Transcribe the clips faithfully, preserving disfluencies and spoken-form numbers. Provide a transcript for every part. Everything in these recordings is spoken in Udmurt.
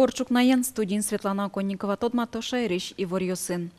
Ӵукнаен, студиын Светлана Оконникова. Тодмато шаерысь иворъёсын.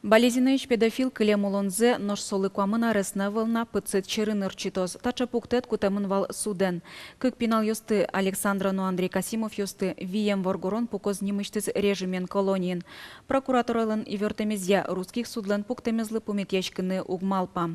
Балезиноысь педофил кылем улонзэ, нош солы куамын арес но ӧвӧл на, пытсэт сьӧрын ортчытоз. Таӵе пуктэт кутэмын вал судэн. Кык пиналъёсты, Александра но Андрей Касимовъёсты, вием воргорон пукоз нимысьтыз режимен колониын. Прокуратуралэн ивортэмезъя, русских судлэн пуктэмезлы пумитъяськыны уг малпа.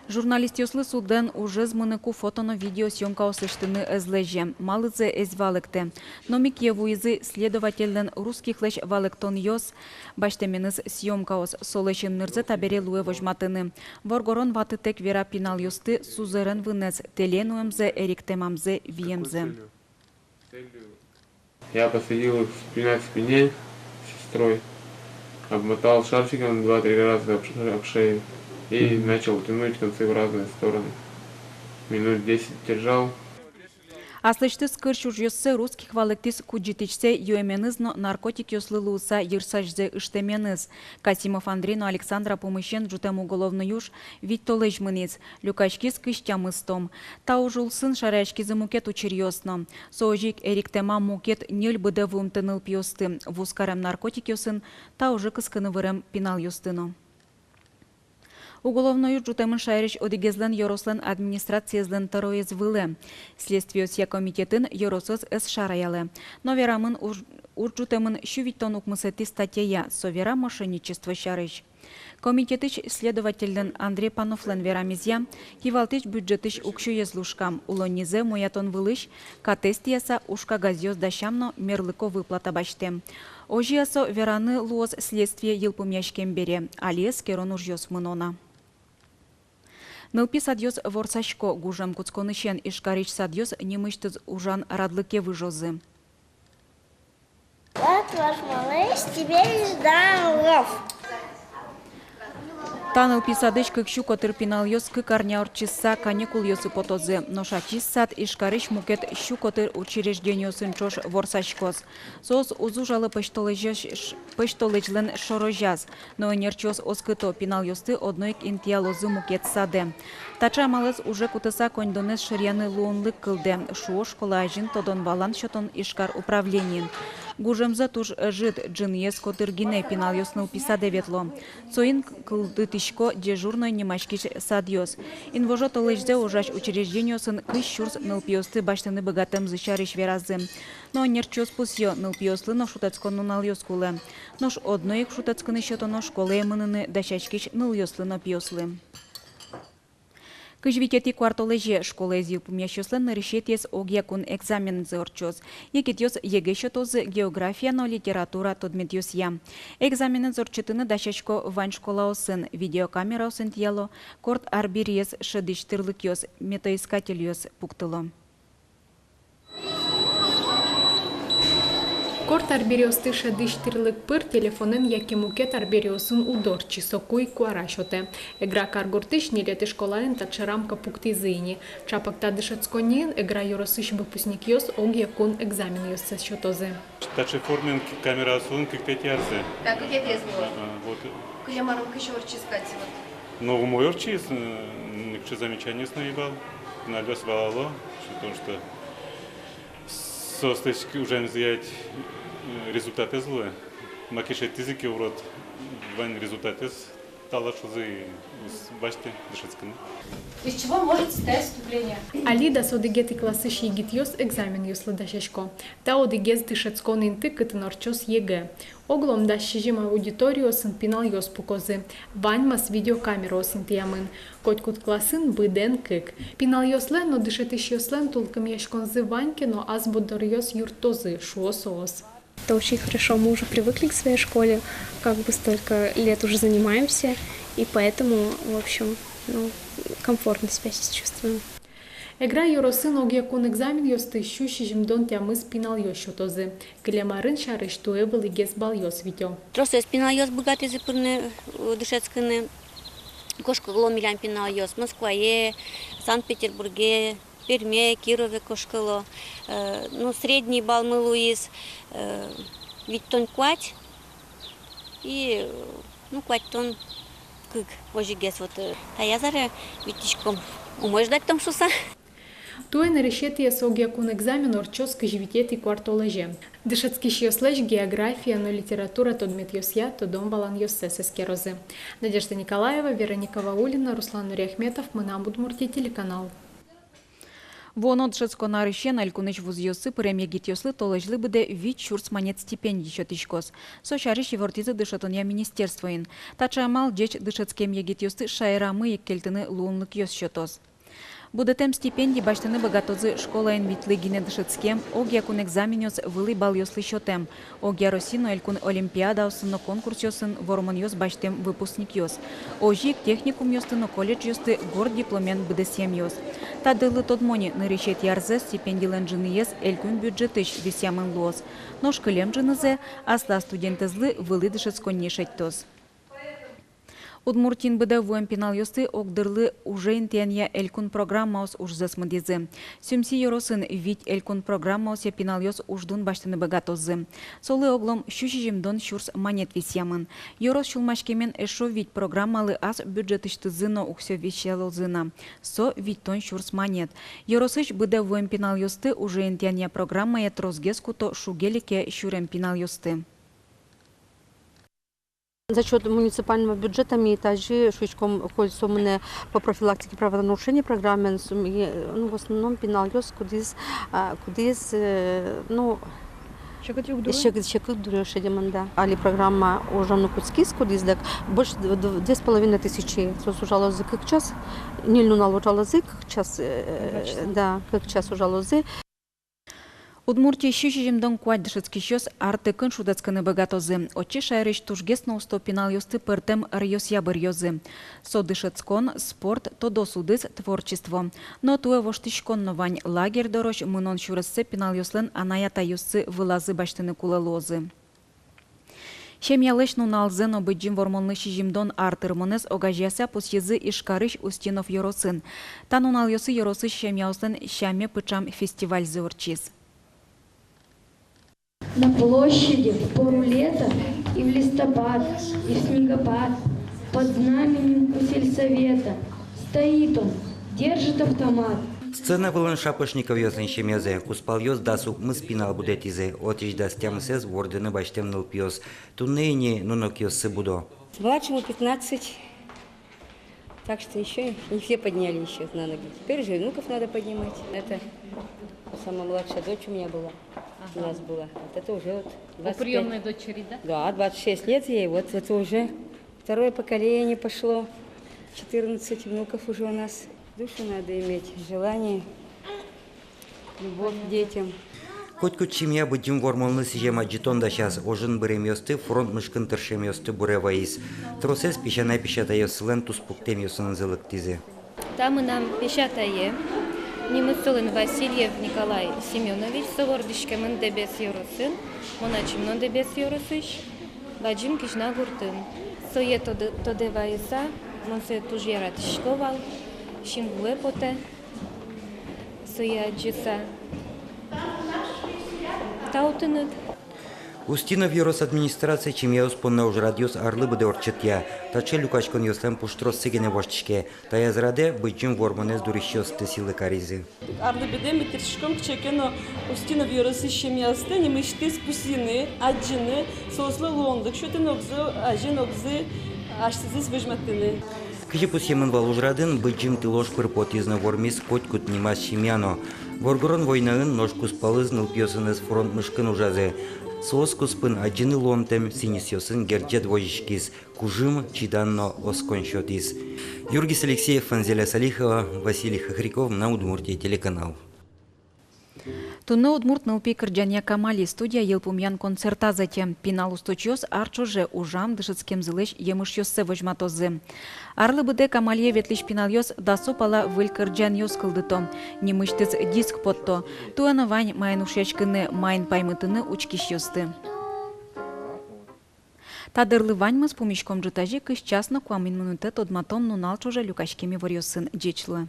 Журналистъёслы судэн ужез мыныку фото но видеосъёмкаос лэсьтыны ӧз лэзе, малызэ ӧз валэктэ. Но мике вуизы следовательлэн русскихлэсь валэктонъёс басьтэменыз съёмкаос, солэсь ымнырзэ табере луэ возьматыны. Воргорон ватытэк вера пиналъёсты сузэрен вынэз, тэле нуэмзэ, эриктэмамзэ, виемзэ. Я посадил их спина к спине с сестрой, обмотал шарфиком два-три раза об ш-, об шею и начал тянуть концы в разные стороны. Минут десять держал. Аслэсьтыз кырсь ужъёссэ русских валэктӥз кудӟытӥсьсэ юэменыз но наркотикъёслы луыса йырсазьзэ ыштэменыз. Касимов Андрей но Александра пумысен ӝутэм уголовной уж вить толэзь мынӥз, люкаськиз кызь тямыс том. Та уж улсын шараяськизы мукет учыръёс но. Со озьы ик эриктэмам мукет ньыль быдэ вуымтэ нылпиосты, вуз карем наркотикъёсын та уже кыскыны вырем пиналъёсты но. Уголовной уж ӝутэмын шаерысь одӥгезлэн ёрослэн администрациезлэн тӧроез вылэ. Следствиосъя комитетын ёросэз ӧз шараялэ. Но верамын, уж, уж ӝутэмын сю витьтон укмысэтӥ статьяя, со вера мошенничество сярысь. Комитетысь следовательлэн Андрей Пановлэн верамезъя, кивалтӥсь бюджетысь уксёез лушкам, улоннизэ муятон вылысь катэз тӥяса уж кагазъёс дасям но мерлыко выплата басьтэм. Озьы-а со, вераны луоз следствие йылпумъяськем бере, али эскерон ужъёс мыно на. Нылпи садъёс ворсасько. Гужем кутсконысен Ижкарысь садъёс нимысьтыз ужан радлыке выжозы. Вот ваш малыш, тебе здоров. Та нылпи садысь кык сю котыр пиналъёс кык арня ортчыса каникулъёсы потозы. Нош ачиз сад Ижкарысь мукет сю котыр учреждениосын ӵош ворсаськоз. Соос уз ужало пӧсьтолэзь-, пӧсьтолэзьлэн шорозяз, но ӧнерчиос оскыто: пиналъёсты одно ик интыялозы мукет садэ. Таӵе амалэз уже кутыса коньдонэз шыръяны луонлык кылдэ, шуо школа азьын тодон-валан сётон Ижкар управлениын. Гужемзэ туж ӧжыт, ӝыныез котыр гинэ пиналъёс нылпи садэ ветло. Соин кылдытӥсько дежурной нимаськись садъёс. Инвожо толэзьзэ ужась учреждениосын кызь сюрс нылпиосты басьтыны быгатэмзы сярысь веразы. Но ӧнерчиос пусъё: нылпиослы но шутэтскон нуналъёс кулэ. Нош одно ик шутэтскыны сётоно школае мыныны дасяськись нылъёслы но пиослы. Кызь витетӥ куартолэзе школаез йылпумъясьёслэн нырысетӥез огъякун экзамензы ортчоз. Егитъёс ЕГЭ сётозы география но литература тодметъёсъя. Экзаменэз ортчытыны дасясько вань школаосын. Видеокамераос интыяло корт арбериез шӧдӥсь тырлыкъёс, метеоискательёс пуктыло. Корт арбериосты шӧдӥсь тырлык пыр телефонэн яке мукет арбериосын уд ортчы, соку ик куара сётэ. Эгра каргуртысь ньылетӥ школаын таӵе рамка пуктӥзы ини. Чапак та дышетсконниын Эгра ёросысь выпускникъёс огъякун экзаменъёссэс сётозы. Таӵе формаен к-, камераосын кыктэтӥ арзэ. Та кыктэтӥез луэ. А, вот. Кылем арын кызьы ортчиз кадь вот? Но умой ортчиз, э, нокыӵе замечаниос но ӧй вал. Нальёс валало, что то, что соослэсь ужамзыя, э, результатэз луэ. Маке шедьтӥзы ке урод, вань результатэз талашозы, уз басьтэ дышетскыны. Из чего может состоять вступление? Али дас одӥгетӥ классысь егитъёс экзаменъёслы дасясько. Та одӥгез дышетскон инты, кытын ортчоз ЕГЭ. Оглом дас сизьым аудиториосын пиналъёс пукозы. Ваньмаз видеокамераос интыямын. Котькуд классын быдэн кык. Пиналъёслэн но дышетӥсьёслэн тулкымъяськонзы вань ке но, ас борддоръёс юрттозы, шуо соос. Это очень хорошо, мы уже привыкли к своей школе, как бы столько лет уже занимаемся, и поэтому, в общем, ну, комфортно себя сейчас чувствуем. Эгра ёросын огъякун экзаменъёсты сю сизьымдон тямыс пиналъёс сётозы. Кылем арын сярысь туэ вылӥгес балъёс витё. Тросэз пиналъёс быгатӥзы пырны, э, дышетскыны. Кошкыло милям пиналъёс Москвае, Санкт-Петербурге, Перме, Кирове кошкыло. Э, ну, средний балмы луиз, э, витьтон куать и, э, ну, куатьтон кык. Озьыгес вот, э, таяз аре витиськом, умой ждать том шуса. Туэ нырысетӥез огъя кун экзамен ортчоз кызь витетӥ куартолэзе. Дышетскисьёслэсь география но литература тодметъёсъя тодон-валанъёссэс эскерозы. Надежда Николаева, Вероника Ваулина, Руслан Нуриахметов, «Мынам Удмуртие» телеканал. Вуоно дышетскон арысен элькунысь вузъёсы пырем егитъёслы толэзьлы быдэ вить сюрс манет стипенди сётӥськоз. Со сярысь ивортӥзы дышетонъя министерствоын. Таӵе амал ӟеч дышетскем егитъёсты шаерамы ик кельтыны луонлыкъёс сётоз. Будэтэм стипенди басьтыны быгатозы школаын витьлы гинэ дышетскем, огъя кун экзаменъёс вылӥ балъёслы сётэм, огъя Россиын но элькун олимпиадаосын но конкурсъёсын вормонъёс басьтэм выпускникъёс, озьы ик техникумъёсты но колледжъёсты горд дипломен быдэсъемъёс. Та дырлы тодмо ни, нырысетӥ арзэ стипендилэн ӝыныез элькун бюджетысь висъямын луоз. Нош кылем ӝынызэ аслаз студентэзлы вылӥ дышетсконни шедьтоз. Удмуртиын быдэ вуэм пиналъёсты огдырлы уже интыянъя элькун программаос ужзэс мыдӥзы. Сюмси ёросын вить элькун программаосъя пиналъёс уждун басьтыны быгатозы. Солы оглом сю сизьымдон сюрс манет висъямын. Ёрос сюлмаськемен эшшо вить программалы ас бюджетысьтызы но уксё висъялозы на. Со витьтон сюрс манет. Ёросысь быдэ вуэм пиналъёсты уже интыянъя программае тросгес куто шуг-секыт сюрем пиналъёсты. За счёт муниципального бюджета ми тазьы шуиськом, коль со мынэ по профилактике правонарушений программаен, со ми, ну, в основном пиналъёс, кудӥз, а, кудӥз, э, ну, секыт югдур, секыт, секыт югдур шедемын, да. Али программа ужаны кутскиз, кудӥз, дак больше д-, д-, две с половиной тысячи. Соос ужалозы кык час, ньыль нунал ужалозы кык час, э, да, кык час ужалозы. Удмуртиысь сю сизьымдон куать дышетскисьёс артыкын шутэтскыны быгатозы. Отчы шаерысь тужгес но усто пиналъёсты пӧртэм ӧръёсъя быръёзы. Со дышетскон, спорт, тодос удыс, творчество. Но туэ воштӥськон но вань: лагерь дорозь мынон сюрессэ пиналъёслэн анай-атайёссы вылазы басьтыны кулэ луозы. Семьялэсь нуналзэ но Быдӟым Вормонлы сизьымдон ар тырмонэз огазеяса пусйизы Ижкарысь Устинов ёросын. Та нуналъёсы ёросысь семьяослэн сяме пыӵам фестивальзы ортчиз. На площади в пору лета и в листопад, и в снегопад под знаменем у сельсовета стоит он, держит автомат. Сцена вылын Шапошниковъёслэн семьязы. Кузпалъёс дас укмыс пинал будэтӥзы, отысь дас тямысэз вордыны басьтэм нылпиос. Туннэ ини нунокъёссы будо. Младшему пятнадцать. Так что ещё не все подняли ещё на ноги. Теперь же внуков надо поднимать. Это самая младшая дочь у меня была. У нас была. Вот это уже вот двадцать пять. У приёмной дочери, да? Да, двадцать шесть лет ей. Вот это уже второе поколение пошло. Четырнадцать внуков уже у нас. Душу надо иметь, желание, любовь к детям. Котькуд семья Быдӟым Вормонлы сӥзем адӟытон дасяз. Ожын быремъёсты, фронт мышкын тыршемъёсты буре вайиз. Тросэз песянай-песятайёссылэн туспуктэмъёсынызы лыктӥзы. Та мынам песятае, нимыз солэн Васильев Николай Семёнович, со вордӥськемын Дэбес ёросын, мон ачим но Дэбес ёросысь, бадӟым Кизьна гуртын. Сое тодэ, тодэ вайыса, мон сое туж яратӥсько вал, синвуэ потэ сое адӟыса. Тау тыныд. Устинов ёрос администрация семьяос понна ужрадъёс арлы быдэ ортчытъя. Таӵе люкаськонъёслэн пуштроссы гинэ воштӥське. Таяз радэ Быдӟым Вормонэз дурисьёсты сӥлы каризы. Арлы быдэ ми тыршиськом кыӵе ке но Устинов ёросысь семьяосты нимысьтыз пусйыны, адӟыны, соослы луонлык сётыны, огзы азьын, огзы асьсэзэс возьматыны. Кызьы пусъемын вал ужрадын, Быдӟым тылож пыр потӥз но вормиз котькуд нимаз семья но. Воргорон войнаын, нош кузпалыз нылпиосыныз фронт мышкын ужазы. Соос куспын адӟыны луонтэм сӥньысъёсын герӟет возиськиз. Кужым, чидан но оскон сётӥз. Юргис Алексеев, Анзеля Салихова, Василий Хохряков, «Мынам Удмуртие» телеканал. Туннэ удмурт нылпи кырӟанъя «Камали» студия йылпумъян концертаз ӧте. Пинал усточиос ар ӵоже ужам, дышетскемзылэсь емышъёссэ возьматозы. Арлы быдэ «Камалие» ветлӥсь пиналъёс дасо пала выль кырӟанъёс кылдыто. Нимысьтыз диск потто. Туэ но вань маин ушъяськыны, маин паймытыны учкисьёсты. Та дырлы ваньмыз. Пумиськом ӝытазе кызь час но куамын минутэ тодматом нунал ӵоже люкаськем иворъёсын. Ӟеч луэ.